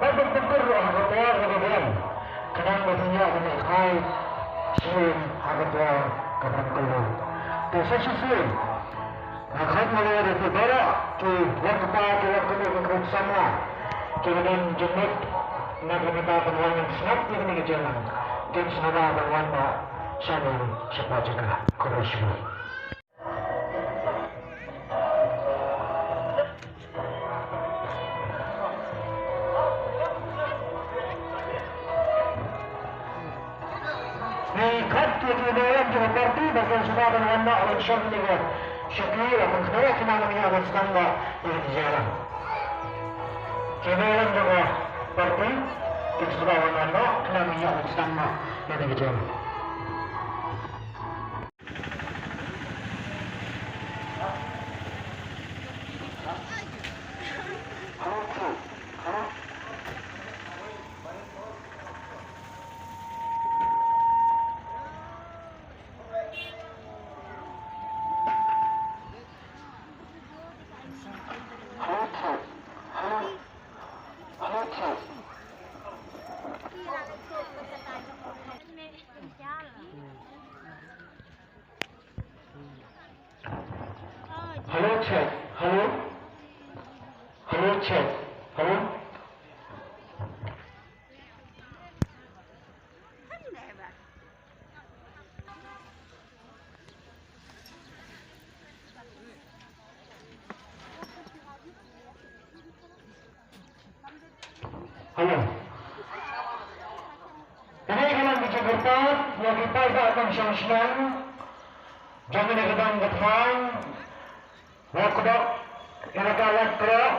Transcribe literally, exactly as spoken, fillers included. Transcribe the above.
Bad ban pyntur ruh ha ka por kaba biang, khnang ba phin ïoh ban lehkai shuh ha ka por kaba kylluid. Te sa shisien nga khot ïa phi baroh ki lok kpa ki lok kmie ki khun samla kiba don jingmut na ka bynta ban wan sngap ïa kane ka jinglong, kin sngewbha ban wan noh shane shapoh jaka. Khublei shibun. Ngi khot ïa ki nongïalam jong ka party ba kin sngewbha ban wan noh ban shong ïa ka shuki ban khnang ba kin ïoh ban sdang noh ïa ka jingïalang. Ki nongïalam jong ka party kin sngewbha ban wan noh khnang ba kin ïoh ban sdang noh ïa ka jingïalang. Hello, check. Hello. Hello, check. Hello. Hello. Kane ka long ka jingkyrpad ïa ki paidbah nongshong shnong jong kane ka dong ka thaiñ Mawkdok, Elaka Laitkroh,